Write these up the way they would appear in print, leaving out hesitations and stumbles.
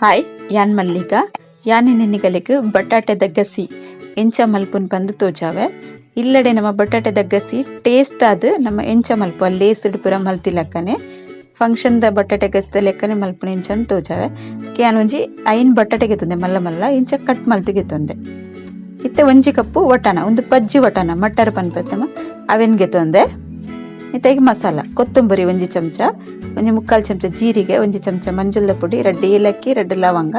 Hi, ಯಾನ್ ಮಲ್ಲಿಗ. ಯಾನಿ ನಿನ್ನಿಗಲಿಗೆ ಬಟಾಟೆದ ಗಸಿ ಎಂಚ ಮಲ್ಪುನ್ ಪಂದ್ ತೋಜಾವೆ. ಇಲ್ಲಡೆ ನಮ್ಮ ಬಟಾಟೆದ ಗಸಿ ಟೇಸ್ಟ್ ಆದ್ ನಮ್ಮ ಎಂಚ ಮಲ್ಪ ಲೇಸ್ಡ್ ಪೂರ ಮಲ್ತಿಲಕ್ಕನೆ ಫಂಕ್ಷನ್ ದ ಬಟಾಟೆ ಗಸಿದ ಲೆಕ್ಕನೆ ಮಲ್ಪುನ ಎಂಚ ತೋಜಾವೆ. ಯಾನ್ ಒಂಜಿ 5 ಬಟಾಟೆ ಗೆತ್ತೊಂದೆ, ಮಲ್ಲ ಮಲ್ಲ ಇಂಚ ಕಟ್ ಮಲ್ತ್ ಗೆತ್ತೊಂದೆ. ಇತ್ತೆ ಒಂಜಿ ಕಪ್ಪು ವಟಾಣ, ಒಂದು ಪಜ್ಜಿ ವಟಾಣ ಮಟ್ಟರ್ ಪನ್ಪೆತ್ತಮ ಅವೆನ್ ಗೆತ್ತೊಂದೆ. ಇತ್ತೆ ಈಗ ಮಸಾಲ: ಕೊತ್ತಂಬರಿ ಒಂಜಿ ಚಮಚ, ಒಂಜಿ ಮುಕ್ಕಾಲು ಚಮಚ ಜೀರಿಗೆ, ಒಂಜಿ ಚಮಚ ಮಂಜುಲ್ದ ಪುಡಿ, 2 ಏಲಕ್ಕಿ, 2 ಲವಂಗ,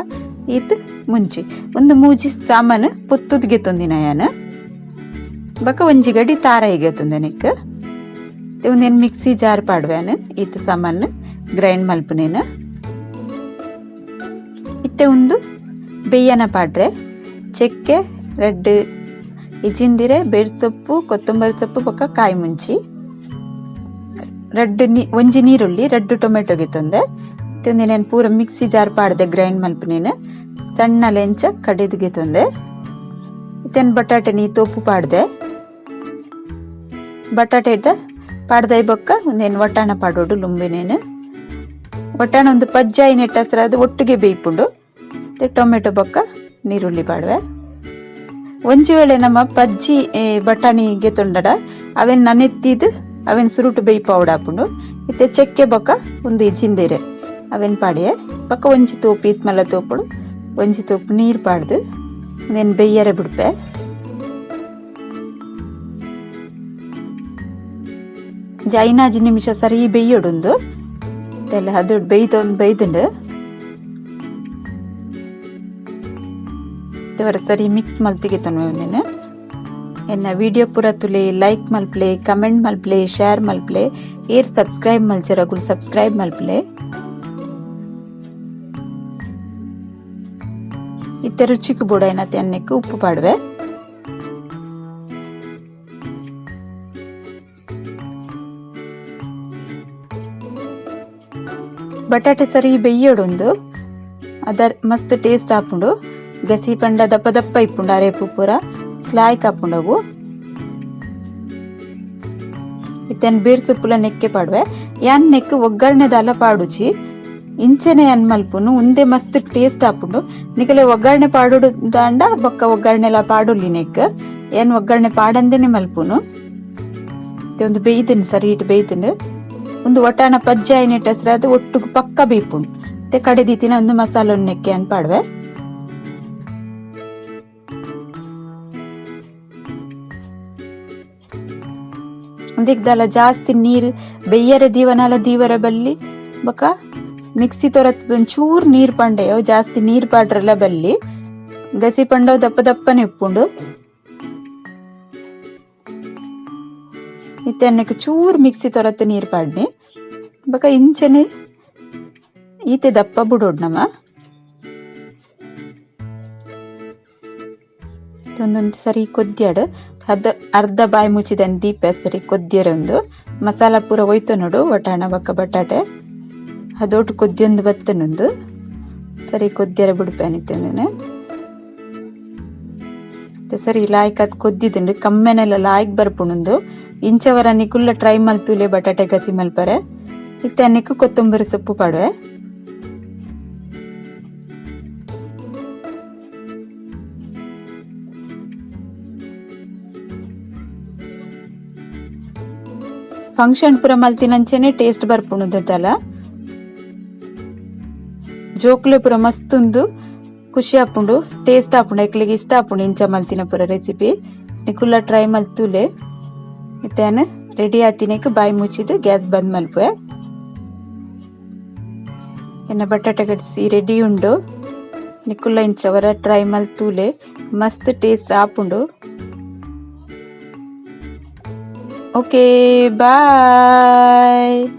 ಈತ್ ಮುಂಚಿ. ಒಂದು ಮೂಜಿ ಸಾಮಾನು ಪೊತ್ತುದ್ ಗೆತ್ತೊಂದಿನ ಯಾನ್. ಬೊಕ ಒಂಜಿ ಗಡಿ ತಾರಾಯಿ ಗೆತ್ತೊಂದೆ ನೆಕ್. ಒಂದೇನು ಮಿಕ್ಸಿ ಜಾರ್ ಪಾಡ್ವೇನು, ಈತ್ ಸಾಮಾನು ಗ್ರೈಂಡ್ ಮಲ್ಪುನೇನು. ಇತ್ತೆ ಒಂದು ಬೆಯ್ಯನ ಪಾಡ್ರೆ. ಚಕ್ಕೆ, 2 ಇಜಿಂದಿರೆ, ಬೇರ್ ಸೊಪ್ಪು, ಕೊತ್ತಂಬರಿ ಸೊಪ್ಪು, ಬೊಕ್ಕ ಕಾಯಿ ಮುಂಚಿ, 2 ನೀ ಒಂಜಿ ನೀರುಳ್ಳಿ, 2 ಟೊಮೆಟೊ ಗೆತ್ತೊಂದೆ. ಒಂದೇನು ಪೂರ ಮಿಕ್ಸಿ ಜಾರ್ ಪಾಡ್ದೆ ಗ್ರೈಂಡ್ ಮಲ್ಪುನೇನು. ಸಣ್ಣ ಲೆಂಚ ಕಡೆದು ಗೆತ್ತೊಂದೆ. ಇತ್ತೇನು ಬಟಾಟೆ ನೀ ತೋಪು ಪಾಡ್ದೆ. ಬಟಾಟೆ ಇದ್ದ ಪಾಡ್ದೈ ಬೊಕ್ಕ ಒಂದೇನು ವಟಾಣ ಪಾಡೋಡು ಲುಂಬಿನೇನು. ವಟಾಣ ಒಂದು ಪಜ್ಜಾಯಿ ನೆಟ್ಟಸ್ರ ಅದು ಒಟ್ಟಿಗೆ ಬೇಯ್ಪುಂಡು. ಟೊಮೆಟೊ ಬೊಕ್ಕ ನೀರುಳ್ಳಿ ಪಾಡುವೆ. ಒಂಜಿ ವೇಳೆ ನಮ್ಮ ಪಜ್ಜಿ ಬಟಾಣಿ ಗೆತ್ತೊಂಡಡ ಅವೇನ್ ನನೆತ್ತಿದ್ ಅವೇನ್ ಸುರುಟು ಬೇಯ್ಪಾವಡಾಪುಂಡು. ಇತ್ತೆ ಚಕ್ಕೆ ಬೊಕ್ಕ ಒಂದು ಜಿಂದಿರೆ ಅವೇನ್ ಪಾಡಿಯೆ. ಬೊಕ್ಕ ಒಂಜಿ ತೋಪು ಇತ್ಮಲ್ಲ ತೋಪುಡು ಒಂಜಿ ತೋಪು ನೀರು ಪಾಡ್ದು ಒಂದೇನು ಬೆಯ್ಯರೆ ಬಿಡ್ಪೆ. 5 ನಿಮಿಷ ಸರಿ ಬೆಯ್ಯೊಡುಂದು. ತೆಲ್ಲ ಅದು ಬೇಯ್ದೊಂದು ಬೇಯ್ದುಂಡು. ಸರಿ ಮಿಕ್ಸ್ ಮಲ್ತಿಗೆ ಒಂದಿನ. ಎನ್ನ ವಿಡಿಯೋ ಪೂರ ತುಲೆ, ಲೈಕ್ ಮಲ್ಪ್ಲೆ, ಕಮೆಂಟ್ ಮಲ್ಪ್ಲೆ, ಶೇರ್ ಮಲ್ಪ್ಲೆ. ಏರ್ ಸಬ್ಸ್ಕ್ರೈಬ್ ಮಲ್ಚರಗುಲ್ ಸಬ್ಸ್ಕ್ರೈಬ್ ಮಲ್ಪ್ಲೆ. ಇತ್ತೆ ರುಚಿಕ್ ಬೋಡಾಯಿನಾತ್ ಎಣ್ಣೆಕ್ ಉಪ್ಪು ಪಾಡುವೆ. ಬಟಾಟೆ ಸರಿ ಬೆಯ್ಯೊಡುಂದು, ಅದರ್ ಮಸ್ತ್ ಟೇಸ್ಟ್ ಆಪುಂಡು. ಗಸಿ ಪಂಡ ದಪ್ಪ ದಪ್ಪ ಇಪ್ಪುಂಡು, ಅರೇಪು ಪೂರ ಲಾಯ್ಕ್ ಆಪುಂಡು ಅವು. ಇತ್ತೆನ್ ಬೇರ್ ಸೊಪ್ಪುಲ ನೆಕ್ಕೆ ಪಾಡುವೆ. ಯಾನ್ ನೆಕ್ ಒಗ್ಗರಣೆ ದಾಲ ಪಾಡುಚಿ, ಇಂಚೆನೆ ಯಾನ್ ಮಲ್ಪುನು. ಉಂದೆ ಮಸ್ತ್ ಟೇಸ್ಟ್ ಆಪುಂಡು. ನಿಕಲೆ ಒಗ್ಗರಣೆ ಪಾಡೋಡು ದಾಂಡ ಬೊಕ್ಕ ಒಗ್ಗರಣೆಲ ಪಾಡೊಲಿ ನೆಕ್. ಯಾನ್ ಒಗ್ಗರಣೆ ಪಾಡಂದೇನೆ ಮಲ್ಪುನು. ಒಂದು ಬೇಯ್ತುಂಡು, ಸರಿ ಇಟ್ಟು ಬೇಯ್ತುಂಡು. ಒಂದು ವಟಾಣ ಪಜ್ಜಾಯಿ ನೆಟ್ಟಸ್ರ ಅದು ಒಟ್ಟುಗು ಪಕ್ಕ ಬೇಯ್ಪುಂಡು. ಮತ್ತೆ ಕಡೆ ದೀತಿನ ಒಂದು ಮಸಾಲೆ ನೆಕ್ಕೆ ಅನ್ ಪಾಡುವೆ. ಉಂದೆಕ್ ಜಾಸ್ತಿ ನೀರು ಬೆಯ್ಯರೆ ದೀವನಾಲ ದೀವರ ಬಲ್ಲಿ. ಬೊಕ ಮಿಕ್ಸಿ ತೊರತ್ತದ ಒಂಚೂರು ನೀರ್ ಪಂಡೆಯೋ, ಜಾಸ್ತಿ ನೀರ್ ಪಾಡ್ರಲ್ಲ ಬಲ್ಲಿ. ಗಸಿ ಪಂಡವ್ ದಪ್ಪ ದಪ್ಪನೆ ಉಪ್ಪುಂಡು. ಇತ್ತೆ ಅನ್ನಕ್ಕೆ ಚೂರು ಮಿಕ್ಸಿ ತೊರತ್ತ ನೀರ್ ಪಾಡ್ನಿ. ಬೊಕ ಇಂಚನೆ ಈತೆ ದಪ್ಪ ಬುಡೋಡ್ ನಮ. ಒಂದೊಂದು ಸರಿ ಕೊದ್ಯಾಡು ಅದ ಅರ್ಧ ಬಾಯಿ ಮುಚ್ಚಿದನ್ ದೀಪ ಸರಿ ಕೊದ್ಯರೆ. ಒಂದು ಮಸಾಲ ಪೂರ ಒಯ್ತು ನೋಡು. ವಟಾಣ ಬೊಕ್ಕ ಬಟಾಟೆ ಅದೊಟ್ಟು ಕೊದ್ಯೊಂದು ಬತ್ತನೊಂದು ಸರಿ ಕೊದ್ಯರ ಬಿಡ್ಪೇನಿತ್ತೇನೆ. ಸರಿ ಲಾಯ್ಕ್ ಅದು ಕೊದ್ದಿದ್ದುಂಡು, ಕಮ್ಮೆನೆಲ್ಲ ಲಾಯ್ಕ್ ಬರ್ಪುಂಡು. ಇಂಚವರ ನಿಕುಲ್ಲ ಟ್ರೈ ಮಲ್ತುಲೆ ಬಟಾಟೆ ಗಸಿ ಮಲ್ಪರೆ. ಇತ್ತೆ ಅನ್ನಕ್ಕೆ ಕೊತ್ತಂಬರಿ ಸೊಪ್ಪು ಪಾಡುವೆ. ಫಂಕ್ಷನ್ ಪೂರ ಮಲ್ತಿನಂಚೆನೆ ಟೇಸ್ಟ್ ಬರ್ಪುಂಡು. ಜೋಕ್ಲೆ ಪೂರ ಮಸ್ತ್ ಉಂದು ಖುಷಿ ಆಪುಂಡು, ಟೇಸ್ಟ್ ಆಪುಂಡು, ಎಕ್ಲೆಗ್ ಇಷ್ಟ ಆಪುಂಡು ಇಂಚ ಮಲ್ತಿನ ಪೂರ ರೆಸಿಪಿ. ನಿಕುಲ್ಲ ಟ್ರೈ ಮಲ್ತುಲೆ. ಇತ್ತೆ ರೆಡಿ ಆತಿನಕ್ ಬಾಯಿ ಮುಚ್ಚಿದ್ದು ಗ್ಯಾಸ್ ಬಂದ್ ಮಲ್ಪುವೆ. ಎನ್ನ ಬಟಾಟೆ ಗಡಿಸಿ ರೆಡಿ ಉಂಡು. ನಿಕುಲ್ಲ ಇಂಚವರ ಟ್ರೈ ಮಲ್ತುಲೆ, ಮಸ್ತ್ ಟೇಸ್ಟ್ ಆಪುಂಡು. Okay, bye.